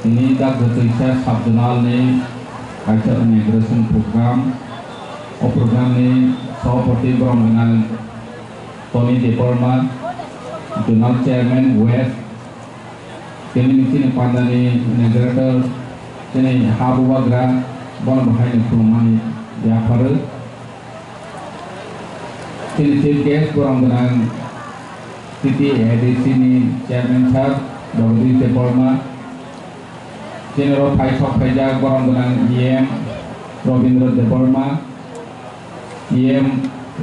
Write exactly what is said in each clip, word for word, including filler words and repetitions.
Ni dak gotwisa sub-zonal ni kaisa inauguration program. O program ni sabhapati borok gwnang Tony Debbarma, zonal chairman West, tini chini pandani inauguration, chini ha bubagra, bono bo haino khulumani yapharo. Chini chief guest borok gwnang T T A D C ni chairman sir Jagadish Debbarma. Chini oro phai sok phaijak borok gwnang E M Robindra Debbarma, E M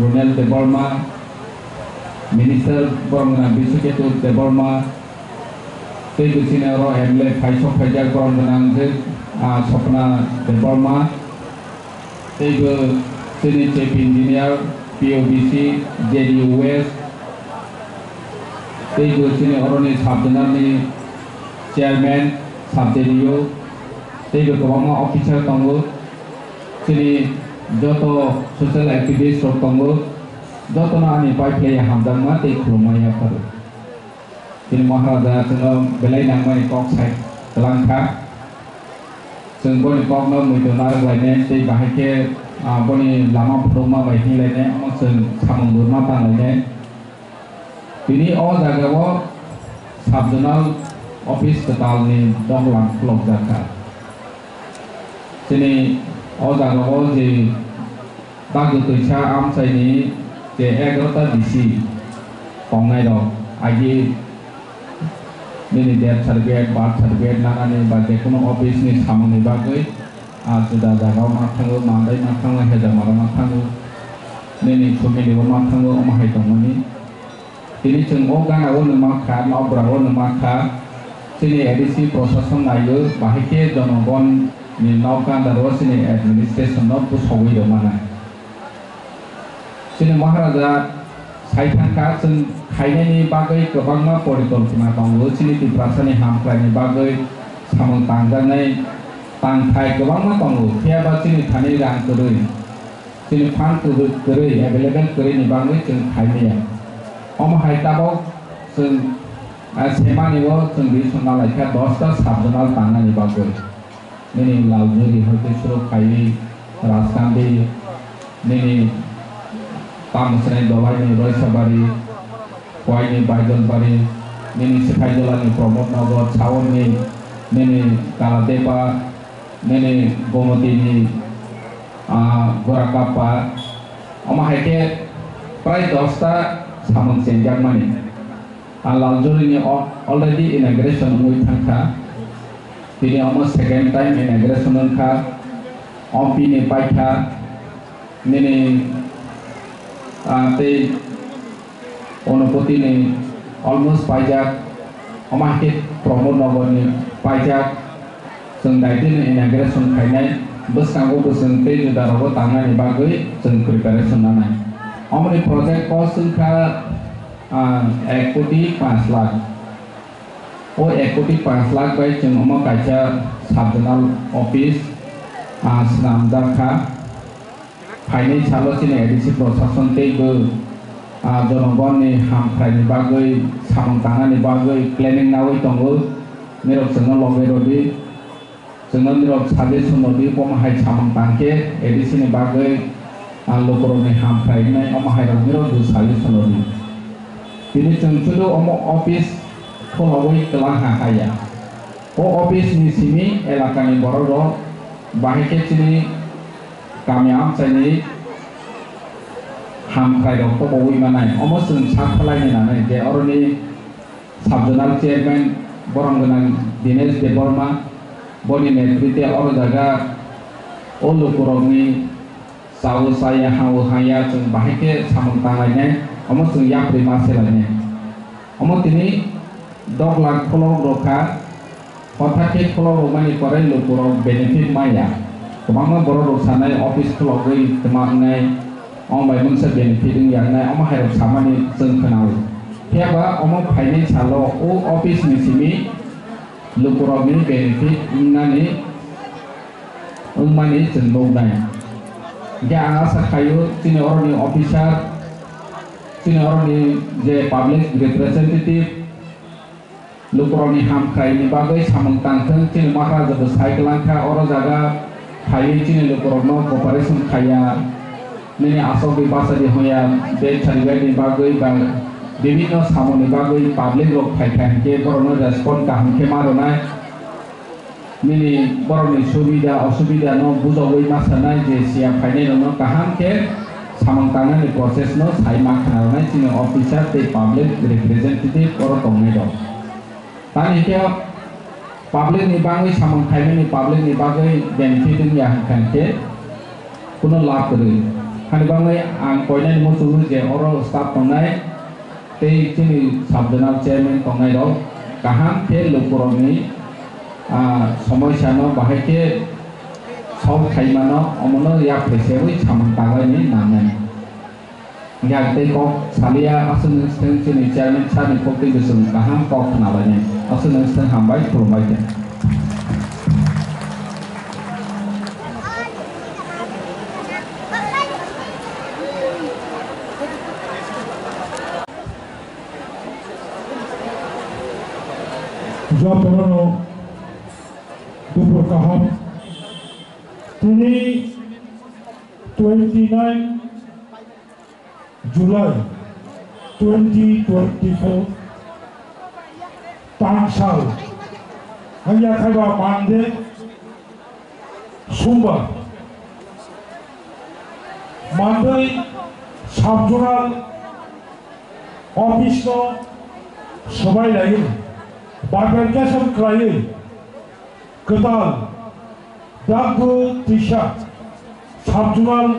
Ronel Debbarma, minister borok gwnang Biswaketu Debbarma, tei bo chini oro M L A phai sok phaijak borok gwnang je, ah, Sopna Debbarma. Teibo chini chief engineer, P O B C, J D U West, teibo chini oroni sub-zonal ni chairman, sub J D U, teibo kwbangma officer tongo. Chini joto social activist rok tongo, jotono ani pai phlai hamjakma tei khulumma yapharo. Chini Maharaja chwngno belai nangmani kok sai kwlangkha. Chwng boni kokno muitu narwk lainai tei bahai khe, ah, boni lama phunukma bai himlainai, omo chwng samung burma tanglainai. Tini o jagao sub-zonal office kwtalni doglam khulokjakha. Chini o jagao je bagwi twisa amchaini je egarota bisi tongnairok agi nini death certificate, birth certificate nanani ba jekono office ni samungni bagwi, ah, juda jagao ma thango, mandai ma thango, hejamaro ma thango, nini family o ma thango, omo hai tongmani. Tini chwng o gana o numa kha, nokbra o numa kha, chini A D C prosason naio, bahai khe jonogon ni nok gandar o chini administration no bwsogwi rw mano. Chini Maharaja sai thangkha, chwng khainani bagwi kwbangma porikolpona tongo, chini Tiprasani hamkraini bagwi samung tangjaknai tangthai kwbangma tongo, phiyaba chini thani rang kwrwi. Chini fund kwrwi, kwrwi, available kwrwini bagwi chwng khai maya. Omo hai tabok chwng, ah, semani o chwng decision nalaikha dosta sub-zonal tangnani bagwi. Nini Laljuri hwnkhe surok khaiwi Rajkandi, nini Tamusrai Dolaini Roisabari, Khoaini Baidolbari, nini Siphaijolani Pramod Nagar, Saurni, nini Kaladepa, nini Gomotini, ah, Gorakappa, omo hai khe prai dosta samung chenjakmani. Ah, Laljorini al-, already inauguration wngwi thangkha. Tini omo second time inauguration wngkha. Ompini paikha, nini, ah, tei Onopotini almost paijak, omo hai khe Pramod Nagarni paijak, chwng daitino inauguration khainai, bwskango bo chwng tei juda rogo tangnani bagwi chwng preparation nanai. Omoni project cost wngkha, ah, ek koti panch lakh. O ek koti panch lakh bai chwng omo kaisa sub-zonal office, ah, swnamjak kha. Phainai salo chini A D C prosason tei bo, ah, jonogonni hamkraini bagwi, samung tangnani bagwi planning nawi tongo. Nirok chwngno loge rwdi, chwngno nirok suggestion rwdi, bomo hai samung tangkhe A D C ni bagwi, ah, lukurokni hamkrai wngnai, omo hai rok nirok bo suggestion rwdi. Tini chwng chudu omo office khulogwi kwlangha haya. O office ni simi elakani borok rok bahai khe chini kami amchaini hamkrai rok kobowi manai. Omo chwng sak phalai nanai je oroni sub-zonal chairman borom gwnang Dinesh Debbarma, boni netrite oro jaga o lukurokni chao chaya, hao haya, chwng bahai khe samung tanglainai, omo chwng yapri ma selainai. Omo tini doglam kholok rokha, hothat khe kholok rokmani pore lukurok benefit maya. Kwbangma borok rok sanai office khologwi kwma wngnai, omo bai mungsa benefit wngya wngnai, omo hai rok samani chwng khwnao. Phiyaba omo phainai salo o office ni simi lukurokni benefit wngnani wngmani chwng nuknai. Hingkhe ang asa khaio chini oroni officer, chini oroni je public representative, Lukurokni hamkraini bagwi samung tangthwng, chini Maharaja bo sai kwlangkha, oro jaga phaiwi chini lukurokno cooperation khaiya, nini aswk di bachadi hoya, bek saribaini bagwi ba bibinno samungni bagwi public rok phaikha hinkhe borokno respond kaham khe ma rwnai. Nini borokni subida osubida no bujogwi ma sanai je siya phainai rokno kaham khe samung tangnani process no sai ma khna rwnai chini officer tei public representative oro tongnai rok. Tani khe public ni bagwi samung khaimani public ni bagwi benefit wngya hwnkha khe kuno lab kwrwi. Hani bagwi ang koinani muchungo je oro staff tongnai tei chini sub zonal chairman tongnai rok kaham khe lukurokni ah, somosya no bahai khe solve khai mano, omono yak phaisewi samung tanglaini nangnai. Yak tei kok salia aswk nwng swng chini chairman sir ni kok tei bwswng kaham kok khna lainai. Aswk nwng swng hambai khulumbai khe. Jotono no dupur kaham. Tini twenty nine July twenty twenty four tangsal hanya khaiba Monday, Sumbar, Monday sub zonal office no swbai laiwi, bifurcation khlaiwi, kwtal Dagdu Tisa sub zonal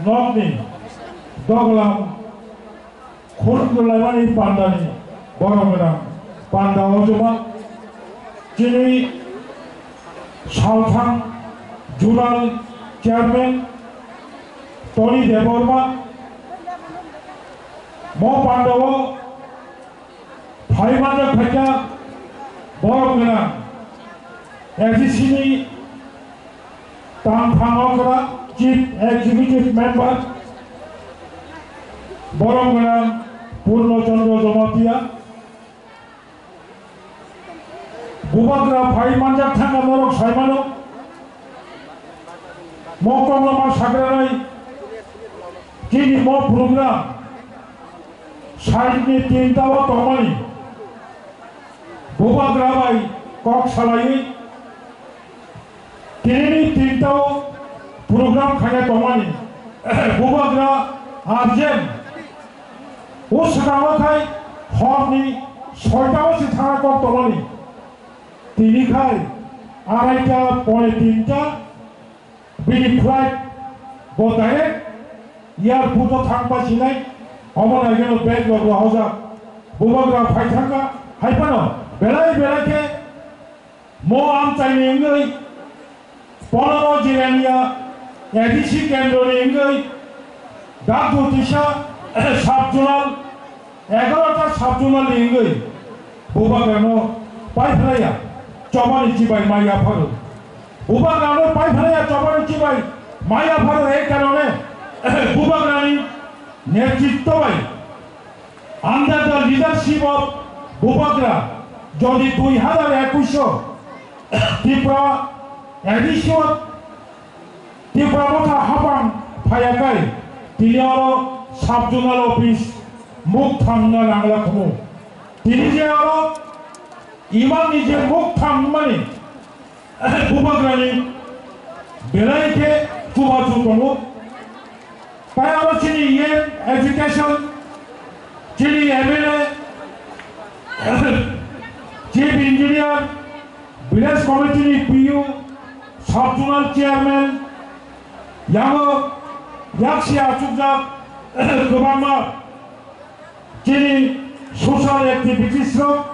nokni doglam khulumlaimani pandani borok gwnang panda o juma chini salthang zonal chairman Tony Debbarma mo panda o phai manjak phaikha borok gwnang A D C ni tangthang okra Chief Executive Member borok gwnang Purno Chandra Jamatia. Bubagra phai manjak thangkha norok saimano. Mo koklama sagranai chini mo program saitni tinta o tongmani. Bubagra bai kok salaiwi tinini tinta o program khaina tongmani. Bubagra arjen o swkango khai horni soita o se thangna kok tongmani. Tini khai araita pone tinta bini flight bo direct airport o thangpa sinai omo naigeno bag rok rohojak. Bubagra phai thangkha hai phano belai belai khe mo amchaini wngwi Ponoro Jirania A D C kendroni wngwi Dagdu Tisa sub zonal egarota sub zonal ni wngwi Bubagrano paiphlaiya chobani chibai maya pharo. Bubagrano paiphlaiya chobani chibai maya pharo, ei karone Bubagrani netritto bai under the leadership of Bubagra, jodi dui hazar ekush o Tripura A D C o Tripura Motha hapang phaiyakai, tini oro sub zonal office mukthang wngna nangla khumu. Tini je oro imang ni je mukthang mani Bubagrani belai khe chubachu tongo. Tai aro chini E M education, chini M L A, Chief Engineer, Village Committee ni P U, Sub Zonal Chairman, yango yaksi achukjak kwbangma chini social activities rok,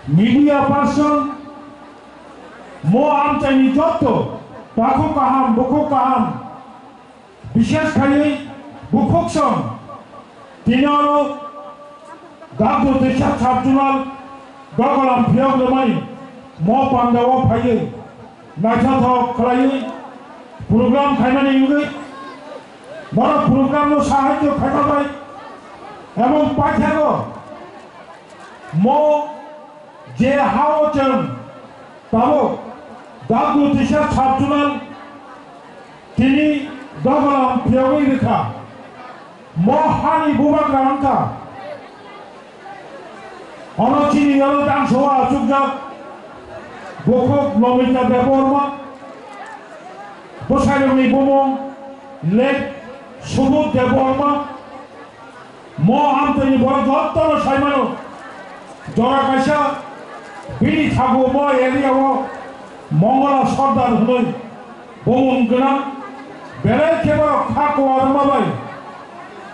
media person, mo amchaini jotto takhuk kaham, bukhuk kaham, bishesh khaiwi bukhuk song tini oro Dagdo Tisa sub zonal dogolam phiyok rwmani mo pandao phaiwi naithothok khlaiwi program khaimani wngwi norok program no sahajyo khaima bai ebong paithago Mo je hao chwng tabuk Dagdu Tisa Sabchunal tini dogolam phiyogwi rwkha. Mo hani bubagra wngkha. Ono chini yalo dangsoa achukjak bukhuk Nomita Debbarma, bwsairokni bumung late Subodh Debbarma, Mo amtwini borok jotono saimano, jora kaisa bini thago mo area o Mongola Sordar hwnwi bumung gwnang, belai khe borok kha kuwa rwma bai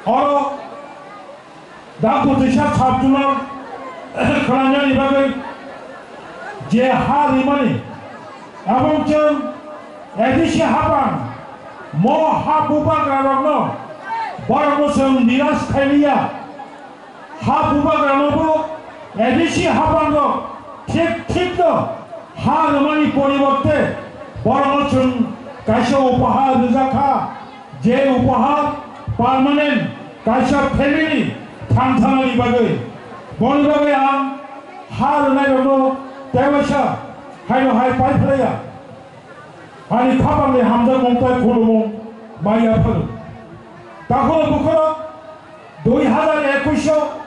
oro Dagdu Tisa Sabchunal khwlainani bagwi je ha rimani, aboni chwng A D C hapang mo ha bubagrarokno borokno chwng niras khailiya. Ha bubagranobo A D C hapangrok thik thikno ha rwmani poriborte borokno chwng kaisa upahar rwjakha, je upahar permanent kaisa family thangthanani bagwi. Boni bagwi ang ha rwnairokno tewaisa haino hai pai phlaiya. Ani khapangni hamjakmung tei khulumung maya phano. Takhoro bukhoro dui hazar ekush o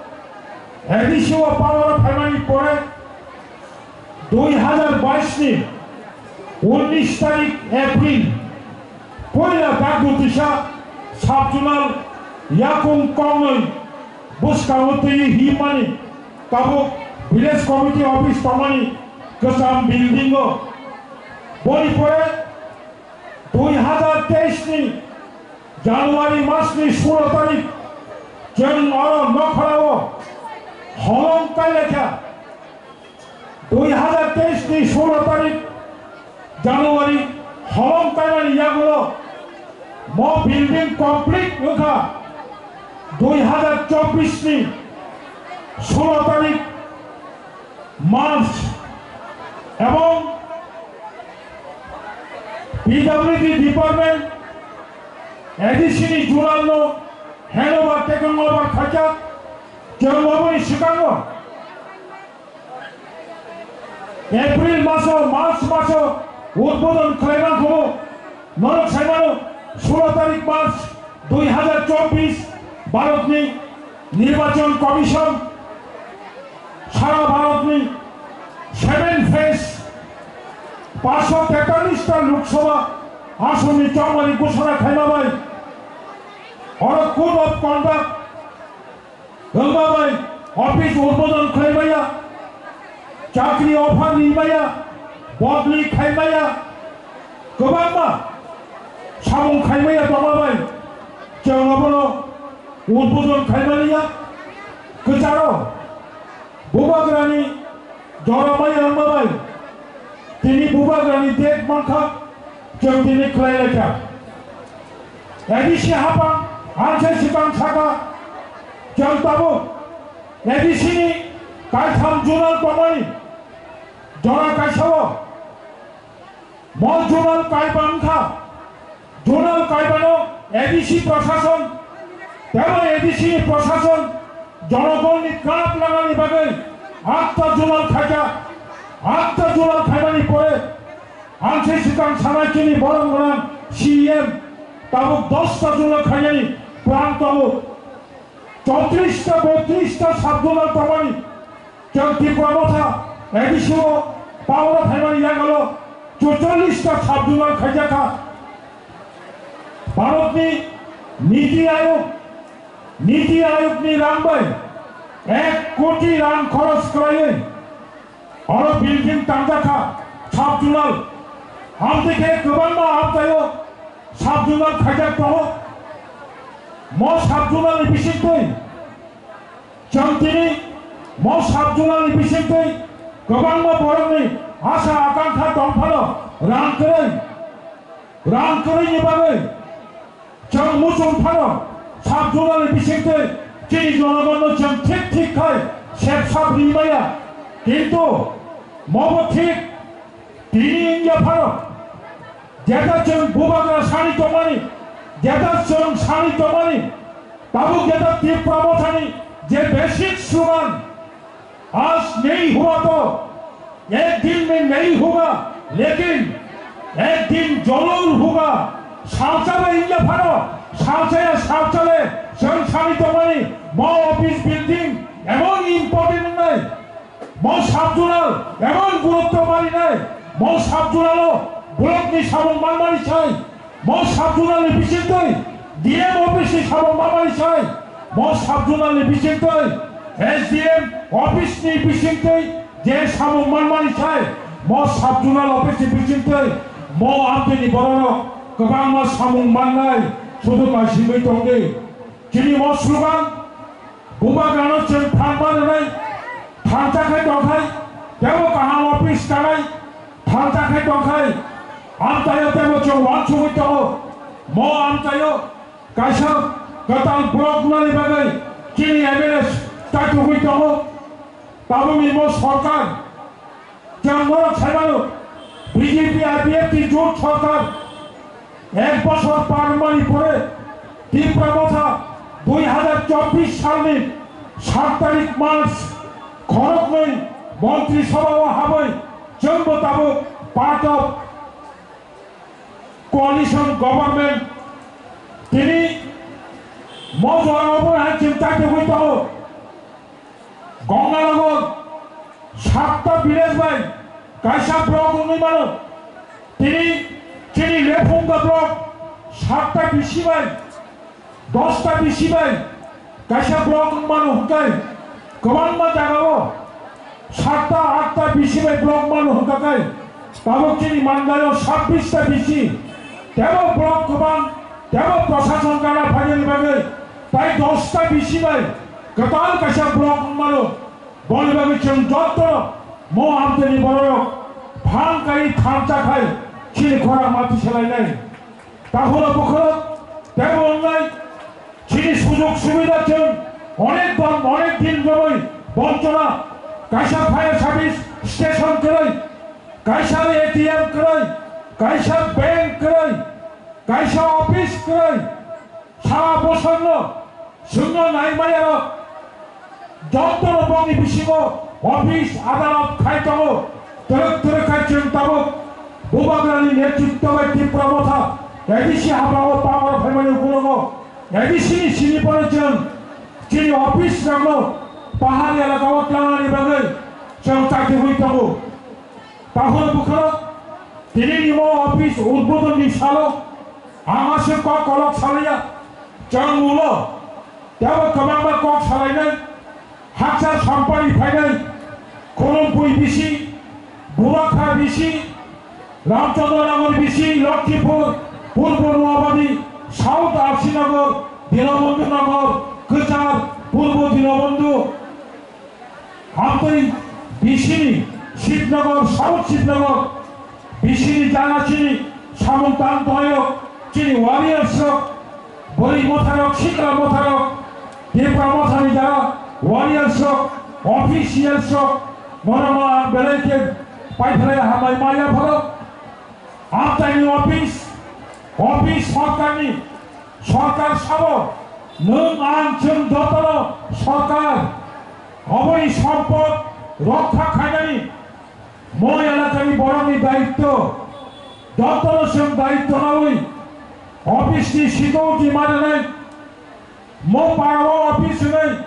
A D C o power o phaimani pore dui hazar bais ni unnish tarik April puila Dagdu Tisa Sabchunal yakung kongnwi bwskango twiwi himani tabuk village committee office tongmani kwcham building o. Boni pore dui hazar teis ni January mas ni sulo tarik chwng oro nokharao holong kailaikha. Dui hazar teis ni sulo tarik January holong kaimani yagulo mo building complete wngkha dui hazar chobbish ni sulo tarik March, ebong P W D department A D C ni journal no handover taken over khaijak, chwng oboni swkango April maso, March maso udbodon khlaimang kho. Norok saimano, sulo tarik March dui hazar chobbish Bharatni Nirbachon Commission sara Bharatni seven phase paanshsho tetallish ta Lok Sabha asonni chongmani ghosona khaima bai oro code of conduct wngma bai office udbodon khlaimaya, chakri offer rimaya, bodli khaimaya, kwbangma samung khaimaya tongma bai chwng abono udbodon khaimaliya. Kwcharo bubagrani jora maya wngma bai tini bubagrani dek mankha. Chwng tini khlai laikha. A D C hapang ang se swkang saka, chwng tabuk A D C ni kaitham journal tongmani jora kaisa o. Mo journal kaiba wngkha, journal kaibano A D C prosason, tebo A D C ni prosason jonogonni kap langani bagwi atta journal khaijak, atta journal khaimani pore ang se swkang sanai chini borom gwnang C E M tabuk dosta journal khainani plan tongo. Chowtrish ta, botrish ta sub-zonal tongmani chwng Tripura Motha A D C o power o phaimani yagalo chorchollish ta sub-zonal khaijakha. Bharatni Niti Ayog, Niti Ayogni rang bai ek koti rang khoros khlaiwi oro building tangjakha sub-zonal. Amtwi khe kwbangma amtaio sub-zonal khaijak tongo. Mo sub-zonal ni bisingtwi chwng tini mo sub-zonal ni bisingtwi kwbangma borokni asa akankha tong phano rang kwrwi, rang kwrwini bagwi chwng muchung phano sub-zonal ni bisingtwi chini jonogonno chwng thik thik khai sep sap ri maya. Kintu mobo thik tini wngya phano jeta chwng bubagra sani tongmani, jeta chwng sani tongmani, tabuk jeta Tipra Mothani je basic slogan, आज नहीं हुआ तो एक दिन में नहीं होगा, लेकिन एक दिन जरूर होगा। Salsa bai wngya phano, salsa ya salsa le, chwng sani tongmani, mo office building emon important wngnai, mo sub-zonal emon gurutto maninai, mo sub-zonal o block ni samung manmani sai, mo sub-zonal ni bisingtwi D M office ni samung manmani sai, mo sub-zonal ni bisingtwi S D M office ni bisingtwi je samung manmani sai, mo sub-zonal office ni bisingtwi mo amtwi ni bororok kwbangma samung mannai sudu maisimwi tongdi. Chini mo slogan, Bubagrano chwng thanma rwnai, thansa khai tongkhai, tebo kaham office kanai, thansa khai tongkhai, amchaio tebo chwng uansugwi tongo. Mo amchaio kaisa kwtal block wngnani bagwi chini M L A chaithugwi tongo. Tabukni mo sorkar, chwng norok saimano, B J P I P F T jot sorkar ek bochor par wngmani pore Tipra Motha dui hazar chobbish salni saat tarik March khoroknwi Montri Sabha o habwi chwngbo tabuk part of coalition government. Tini mo jora obo hai chwng chaithugwi tongo. Ganganagar satta village bai kaisa block wngwi mano. Tini chini Lephunga block satta B C bai, dosta B C bai kaisa block wng mano hwnkhe kwbangma jagao satta atta B C bai block mano hwnkha khe tabuk chini Mandaio sabbish ta B C, tebo block kwbang, tebo prosason gana phainani bagwi tai dosta B C bai kwtal kaisa block wng mano. Boni bagwi chwng jotto mo amtwini bororok phang kai thansa khai chini khorang mati selainai. Takhoro bukhoro tebo wngnai chini sujog subida chwng onek bon, onek din romwi bonchona, kaisa fire service station kwrwi, kaisa A T M kwrwi, kaisa bank kwrwi, kaisa office kwrwi, sara bosongno chwngno nai maya rok, joto no bongni bisingo office adalat khai tongo. Twrwk twrwk khai chwng tabuk Bubagrani netritwo bai Tipra Motha A D C haphrango power phaimani ukulogo A D C ni sini phano chwng chini office rokno pahar elakao tlangnani bagwi chwng chaithugwi tongo. Tahor bukharo tini nimo office udbodon ni salo ang aswk kok kolok salaiya. Chwng ulo tebo kwbangma kok salainai, haksa sampani phainai, Khulumpui bisi, Burakha bisi, Ramchandra Nagar bisi, Lakhipur, Purbo Noabadi, South R C Nagar, Dinabandhu Nagar, Kwchar, Purbo Dinabandhu, Hamtwi bisini Sibnagar, South Sibnagar, bisini jaga chini samung tang tongnairok, chini warriors rok, bwrwi motharok, sikla motharok, Tipra mothani jaga warriors rok, officials rok, mono mono ang belai khe paiphalai hambai maya pharo. Amchaini office, office sorkarni, sorkar sabo, nwng ang chwng jotono sorkar, oboni sompot rokha khainani, mo elakani borokni daityo, jotono chwng daityo nawi, office ni sigo jima rwnai, Mo para o office hwnwi,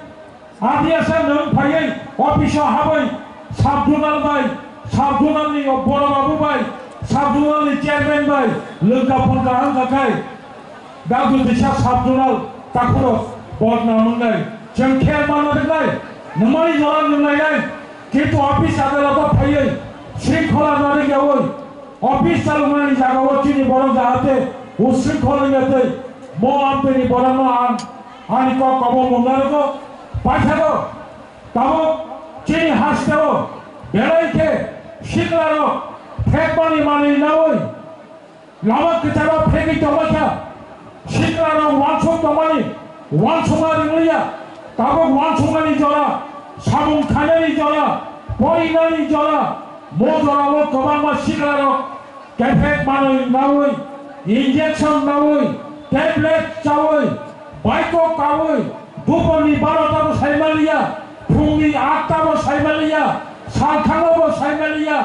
adiasa nwng phaiwi office o habwi sub-zonal bai, sub-zonal ni boro babu bai, sub-zonal ni chairman bai lwngka phunka wngkha khai, dagwi disa sub-zonal takhurok bodnam wngnai. Chwng khe manna rwnai, nwngmani jora nwng nainai, kintu office adaloto phaiwi shringkhola narwk yaui, office chaloknani jagao chini borok jahate uswk khorokya tei mo amtwini borokno ang ani kok kobo mungna rwgo. Paithakgo tabuk chini hasteo belai khe siklarok phekmani manwi naui lama kwcharo phegwi tongbaikha. Siklarok uansuk tongmani uansukma ringliya. Tabuk uansukmani jora, samung khainani jora, porinani jora, mo jorao kwbangma siklarok kephek manwi naui, injection naui, tablet chaui, baiko kaui, duporni barota bo saimaliya. Phungni atta bo saimaliya, salthangbo bo saimaliya,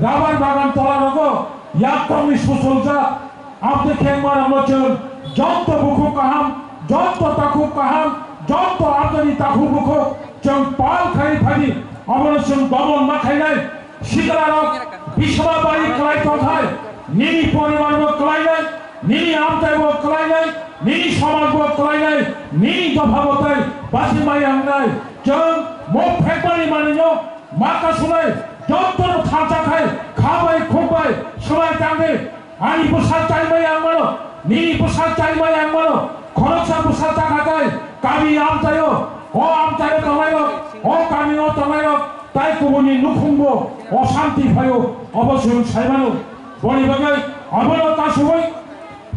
rabar bagan tola rogo yaktongni susuljak. Abde khengma rokno chwng jonto bukhuk kaham, jonto takhuk kaham, jonto abdani takhuk bukhuk chwng pal khai phadi, abono chwng domon ma khainai. Siklarok bisma bai kwlai tongthai, nini poribar bo kwlainai, nini amchai bo kwlainai, nini somaj bo kwlainai, nini dopha bo tai basi mai wngnai. Chwng mok phekmani manwino ma kasunai, jotono thansa khai, kha bai khuk bai swmai tangdi. Ani bwsa chaimai ang mano, nini bwsa chaimai ang mano, khoroksa bwsa chakha khai, kami amchaio, o amchaio tongnairok, o kamio tongnairok, tai kubuni nukhungbo osanti phaio, obo chwng saimano. Boni bagwi abono kasugwi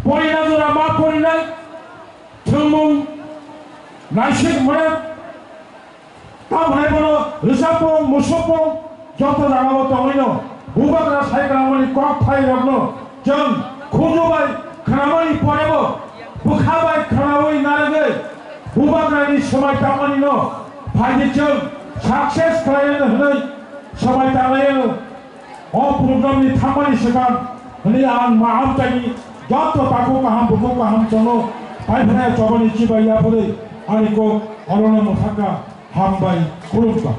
porina jora ma porinai, thwngmung naisik mwnai, tamhwnai bono rwchapung, musukpung, joto jagao tongwino bubagra sai gwnangmani kok phairokno chwng khunju bai khnamani porebo bwkha bai khnaui narwgwi bubagrani swmai tangmanino phaidi chwng success khlaiyano hwnwi swmai tanglaiyano. O program ni thangmani swkang hwnwi ang ma amchaini joto takhuk kaham bukhuk kaham chwngno paiphaina chobani chibai yapharwi ani kok orono mwthangkha. Hambai, khulumkha.